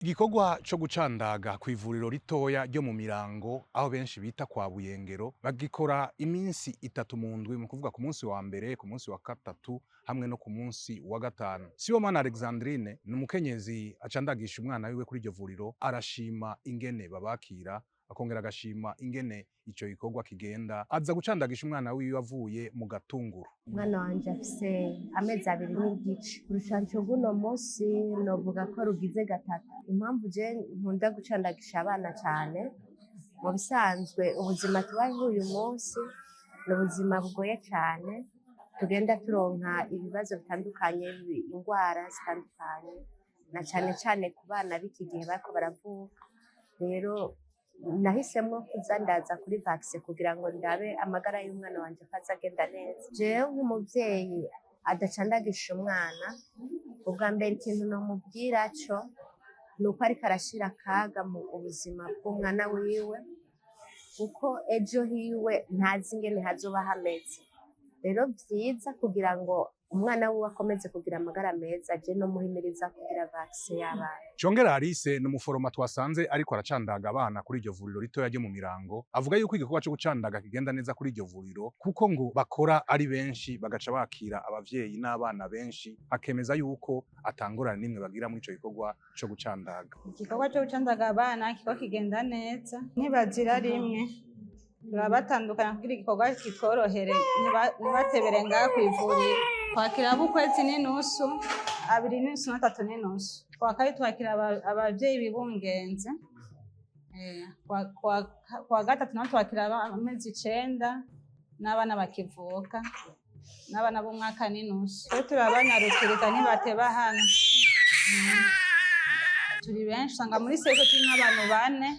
Igikorwa co gucandaga kw'ivuriro ritoya ryo mu Mirango, aho benshi bita kwa Buyengero, bagikora iminsi itatu mu ndwi, mu kuvuga ku munsi wa mbere, ku munsi wa gatatu hamwe no ku munsi wa gatanu. Sibomana Alexandrine ni umukenyezi acandagisha umwana wiwe kuri iryo vuriro, arashima ingene babakira, akongera agashima ingene ico gikorwa kigenda. Aza gucandagisha umwana wiwe avuye mu Gatunguru. Umwana wanje afise amezi 2 n'igice. Urucanco rw'uno munsi novuga ko rugize gatatu. Impamvu je nkunda gucandagisha abana cane, mu bisanzwe ubuzima tubayeho uyu munsi ni ubuzima bugoye cane, tugenda turonka ibibazo bitandukanye, ingwara zitandukanye, na cane cane ku bana b'iki gihe bariko baravuka. Rero nahisemwo kuza ndaza kuri vaccin kugira ngo ndabe amagara y'umwana wanje ko aza agenda neza. Jewe nk'umuvyeyi adacandagisha umwana, ubwa mbere ikintu nomubwira co ni uko ariko arashira akaga mu ubuzima bw'umwana wiwe, kuko ejo hiwe ntazi ingene hazoba hameze. Rero vyiza kugira ngo umwana wiwe akomeze kugira amagara meza, je nomuhimiriza kugira vaccin y'abana. Congera Alice ni umuforoma twasanze ariko aracandaga abana kuri iryo vuriro ritoya ryo mu Mirango. Avuga yuko igikorwa co gucandaga kigenda neza kuri iryo vuriro, kuko ngo bakora ari benshi, bagaca bakira abavyeyi n'abana benshi, akemeza yuko atangorane n'imwe bagira muri ico gikorwa co gucandaga. Igikorwa cyo gucandaga abana kiko kigenda neza, ntibazira rimwe, turabatandukanya kugira igikorwa kitworohere, ntibatebere ngaha kw'ivuriro. Twakira ab'ukwezi n'inusu, 2 n'inusu n'atatu n'inusu. Kwa kabiri twakira abavyeyi bibungenze. Kwa gatatu naho twakira amezi 9 n'abana bakivuka n'abana b'umwaka n'inusu. Twe turabanyarukiriza, ntibateba hano. Turi benshi, usanga muri seko turi nk'abantu bane,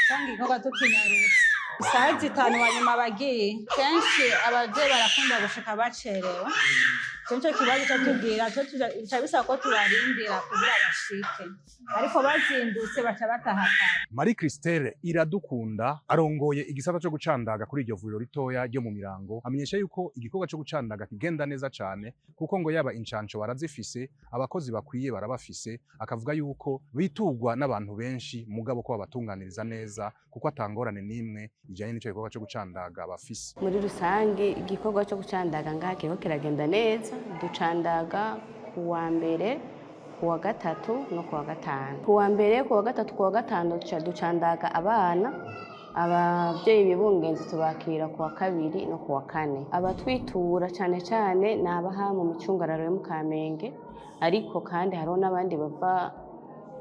usanga igikorwa tukinyarutse. Isaha 5 wa nyuma bagiye. Kenshi abavyeyi barakunda gushika bacerewe. Ico nico kibazo co tubwira co bica bisaba ko tubarindira kugira bashike, ariko bazindutse baca bataha kare. Marie Christelle Iradukunda arongoye igisata co gucandaga kuri iryo vuriro ritoya ryo mu Mirango, amenyesha yuko igikorwa co gucandaga kigenda neza cane, kuko ngo yaba incanco barazifise, abakozi bakwiye barabafise. Akavuga yuko bitugwa n'abantu benshi, mugabo ko babatunganiriza neza, kuko atangorane n'imwe ijanye n'ico gikorwa co gucandaga bafise. Muri rusange igikorwa cyo gucandaga ngaha kiriko kiragenda neza. Ducandaga ku wa mbere, ku wa gatatu no ku wa gatanu. Ku wa mbere, ku wa gatatu, ku wa gatanu ducandaga abana. Abavyeyi bibungenze tubakira ku wa kabiri no ku wa kane. Abatwitura cane cane ni abaha mu micungararo yo mu Kamenge, ariko kandi hariho n'abandi bava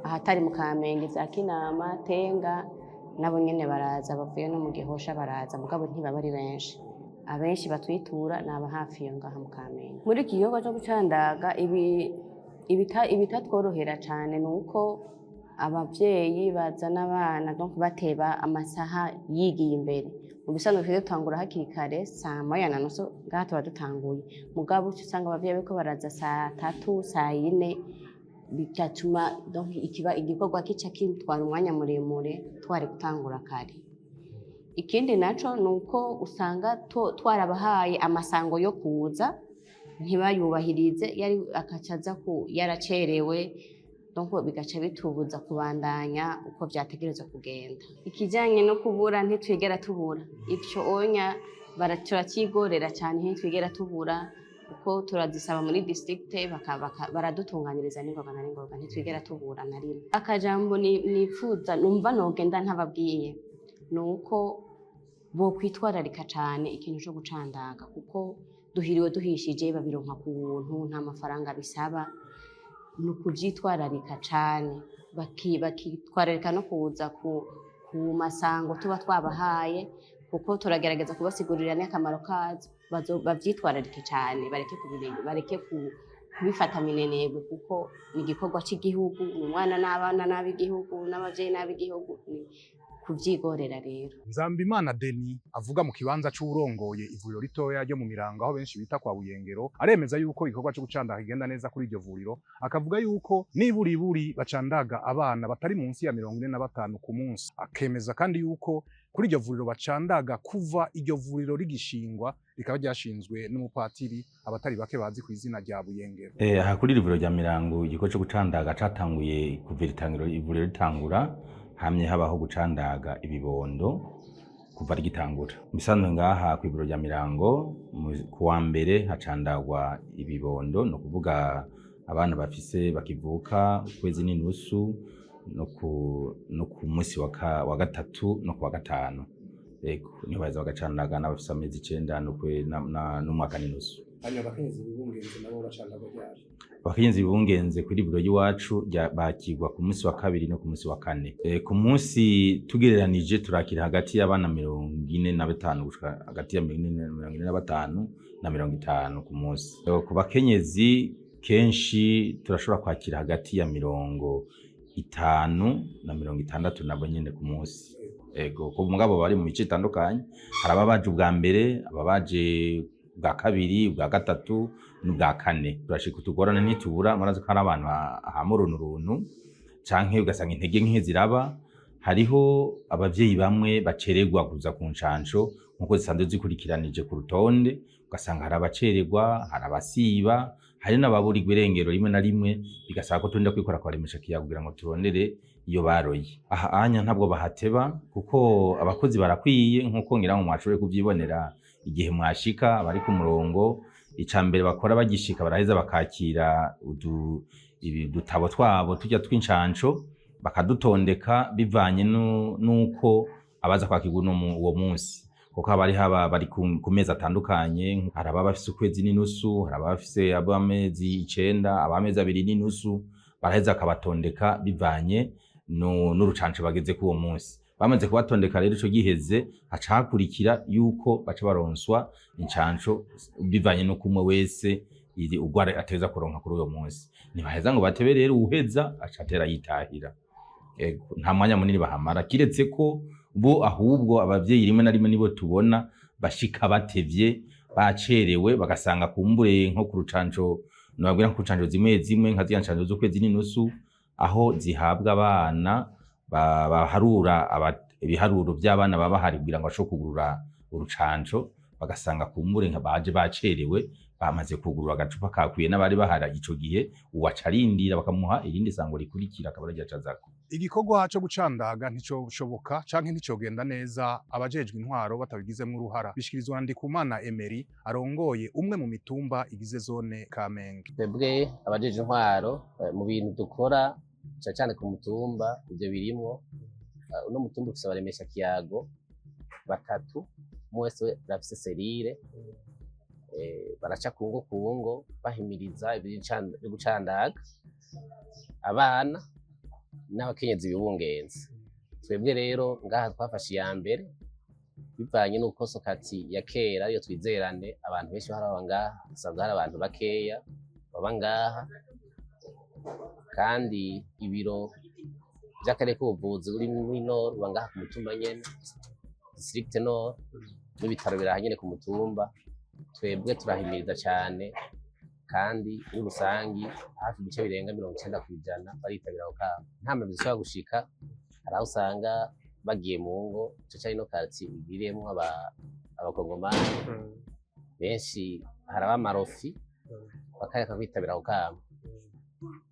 ahatari mu Kamenge, za Kinama, Tenga, nabo nyene baraza, bavuye no mu Gihosha baraza, mugabo ntibaba ari benshi. Abenshi batwitura ni aba hafi iyo ngaha mu Kamenge. Muri iki gikorwa co gucandaga, ibi ibitatworohera cane ni uko abavyeyi bazana abana, donc bateba amasaha yigiye imbere. Mu bisanzwe twebwe dutangura hakiri kare, saa 1:30 ngaha tuba dutanguye, mugabo uca usanga abavyeyi bariko baraza saa 3, saa 4, bigatuma donc ikiba igikorwa kica kitwara umwanya muremure twari gutangura kare. Ikindi naco ni uko usanga twarabahaye amasango yo kuza, ntibayubahirize, yari akaca aza ku yaracerewe, donc bigaca bitubuza kubandanya uko vyategerezwa kugenda. Ikijanye no kubura, ntitwigera tubura ivyo onya, turacyigorera cane, ntitwigera tubura, kuko turazisaba muri district, baradutunganiriza n'ingoga na n'ingoga, ntitwigera tubura na rimwe. Akajambo nipfuza numva nogenda ntababwiye ni uko bokwitwararika cane ikintu co gucandaga, kuko duhiriwe duhishije, babironka ku buntu, nta mafaranga bisaba. Ni ukuvyitwararika cane, bakitwararika no kuza ku masango tuba twabahaye, kuko turagerageza kubasigurira n'akamaro kazo. Bavyitwararike cane, bareke kubifata minenegwe, kuko ni igikorwa c'igihugu, ni umwana n'abana n'ab'igihugu n'abavyeyi n'ab'igihugu. Kuvyigorera rero. Nzambimana Deni avuga mu kibanza c'uwurongoye ivuriro ritoya ryo mu Mirango, aho benshi bita kwa Buyengero, aremeza yuko igikorwa co gucandaga kigenda neza kuri iryo vuriro, akavuga yuko niburiburi bacandaga abana batari munsi ya 45 ku munsi. Akemeza kandi yuko kuri iryo vuriro bacandaga kuva iryo vuriro rigishingwa, rikaba ryashinzwe n'umupatiri abatari bake bazi ku izina rya Buyengero. Aha kuri iri vuriro rya Mirango, igikorwa co gucandaga catanguye kuva iritangiro ivuriro ritangura, hamye habaho gucandaga ibibondo kuva rigitangura. Mubisanzwe ngaha kw'ivuriro rya Mirango, kuwa mbere hacandagwa ibibondo, ni ukuvuga abana bafise bakivuka ukwezi n'inusu, no ku musi wa gatatu no kuwa gatanu. Ego, niho baheza bagacandaga n'abafise amezi 9 n'umwaka n'inusu. Hanyuma abakenyezi bibungenze nabo bacandagwa ryari? Abakenyezi bibungenze kuri ivuriro ry'iwacu bakirwa ku munsi wa kabiri no ku munsi wa kane. Ku munsi tugereranije turakira hagati y'abana 45 gushika hagati ya 45 na 50 ku munsi. Ku bakenyezi kenshi turashobora kwakira hagati ya 50 na 60 nabo nyene ku munsi. Ego, ku mugabo bari mu mice itandukanye, hari ababaje ubwa mbere, ababaje ubwa kabiri, ubwa gatatu n'ubwa kane. Turashika utugorane ntitubura, murazi ko hari abantu hama urunturuntu canke ugasanga intege nke ziraba. Hariho abavyeyi bamwe bacererwa kuza ku ncanco nkuko zisanzwe zikurikiranije ku rutonde, ugasanga hari abacererwa, hari abasiba, hari n'ababurirwa irengero rimwe na rimwe, bigasaba ko turinda kwikora kubaremesha kiyago kugira ngo turondere iyo baroye. Aha anya ntabwo bahateba kuko abakozi barakwiye, nkuko ngira ngo mwashoboye kuvyibonera igihe mwashika bari ku murongo. Ica mbere bakora bagishika, baraheza bakakira udutabo twabo tujya tw'incanco, bakadutondeka bivanye nuko abaza kwakirwa uwo munsi, kuko haba haba bari ku mezi atandukanye. Hari ababa bafise ukwezi n'inusu, hari ababa bafise ab'amezi 9, ab'amezi 2 n'inusu. Baraheza bakabatondeka bivanye n'urucanco bageze k'uwo munsi. Bamaze kubatondeka rero, ico giheze haca hakurikira yuko baca baronswa incanco bivanye n'uko umwe wese iri ugwara ateza kuronka kuri uyo munsi. Ntibaheza ngo batebe rero, uwuheza aca atera yitahira. Ego, nta mwanya munini bahamara, kiretse ko bo ahubwo abavyeyi rimwe na rimwe nibo tubona bashika batevye, bacerewe, bagasanga kumbure nko ku rucanco, nobabwira nko ku ncanco zimwe zimwe, nka ziriya ncanco z'ukwezi n'inusu, aho zihabwa abana baharura ibiharuro by'abana baba bahari kugira ngo bashobore kugurura urucanco, bagasanga kumbure nka baje bacerewe, bamaze kugurura agacupa kakwiye n'abari bahari ico gihe, uwaca arindira bakamuha irindi sango rikurikira, akaba araryo acazako. Igikorwa co gucandaga nticoshoboka canke nticogenda neza abajejwe intwaro batabigizemwo uruhara. Bishikirizwa na Ndikumana Emery arongoye umwe mu mitumba igize zone Kamenge. Twebwe abajeje intwaro, mu bintu dukora cane cane ku mutumba ivyo birimwo. Uno mutumba ufise abaremesha kiyago batatu, umwe wese arafise cellule. Baraca ku ngo ku ngo bahimiriza ivyo gucandaga abana n'abakenyezi bibungenze. Twebwe rero ngaha twafashe iya mbere bivanye n'uko sokati ya kera ariyo Twizerane, abantu benshi bahora baba ngaha, hasanzwe hari abantu bakeya baba ngaha, kandi ibiro vy'akarere k'ubuvuzi buri muri Nord buba ngaha ku mutumba nyene, district Nord, n'ibitaro biraha nyene ku mutumba. Twebwe turahimiriza cane, kandi muri rusangi hafi ibice birenga 90% baritabira ako kamo. Nta mpamvu zishobora gushika, hari aho usanga bagiye mu ngo, ico cari no quartier igwiriyemwo abakongomani benshi, haraba amarofi bakareka kwitabira ako kamo,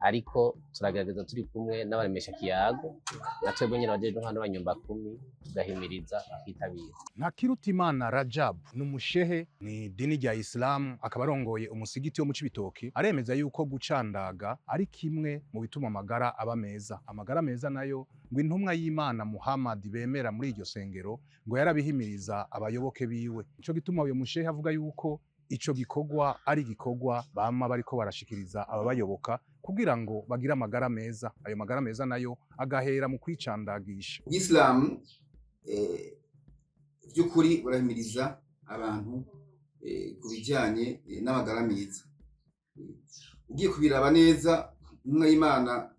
ariko turagerageza turi kumwe n'abaremesha kiyago na twebwe nyene abajejwe intwaro n'abanyumbakumi, tugahimiriza bakitabira. Ntakirutimana Rajab ni umushehe ni dini rya Islam, akaba arongoye umusigiti wo mu Cibitoki. Aremeza yuko gucandaga ari kimwe mu bituma amagara aba meza. Amagara meza nayo ngo intumwa y'Imana Muhammad bemera muri iryo sengero ngo yarabihimiriza abayoboke biwe. Nico gituma uyo mushehe avuga yuko ico gikorwa ari igikorwa bama bariko barashikiriza ababayoboka kugira ngo bagire amagara meza. Ayo magara meza nayo agahera mu kwicandagisha. Ubwisilamu by'ukuri burahimiriza abantu ku bijyanye n'amagara meza. Ugiye kubiraba neza, intumwa y'Imana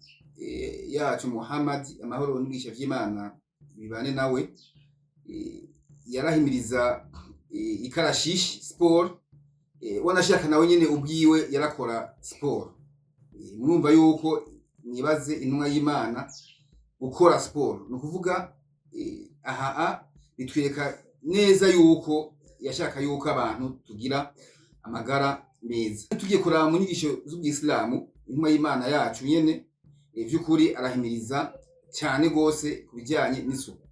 yacu Muhammad, amahoro n'imigisha vy'Imana bibane nawe, yarahimiriza ikarashishi, sport. Wanashaka nawe nyene ubwiwe yarakora sport. Murumva yuko nibaze intumwa y'Imana gukora sport, ni ukuvuga aha bitwereka neza yuko yashaka yuko abantu tugira amagara meza. Tugiye kuraba mu nyigisho z'ubwisilamu, intumwa y'Imana yacu nyene vy'ukuri arahimiriza cyane gose ku bijyanye n'isuku,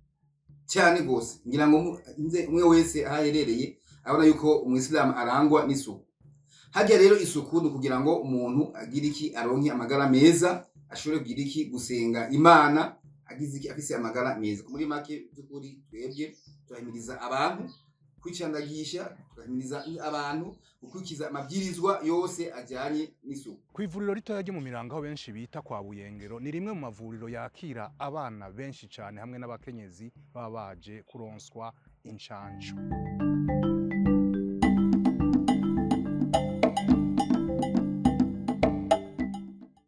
cyane gose. Ngira ngo nze umwe wese aho aherereye abona yuko umwisilamu arangwa n'isuku. Harya rero isuku ni ukugira ngo umuntu agire iki? Aronke amagara meza, ashobore kugira iki? Gusenga Imana agize iki? Afise amagara meza. Muri make, by'ukuri twebwe turahimiriza abantu kwicandagisha, turahimiriza abantu gukurikiza amabwirizwa yose ajyanye n'isuku. Ku ivuriro ritoya ryo mu Mirango, aho benshi bita kwa Buyengero, ni rimwe mu mavuriro yakira abana benshi cyane hamwe n'abakenyezi baba baje kuronswa incanco.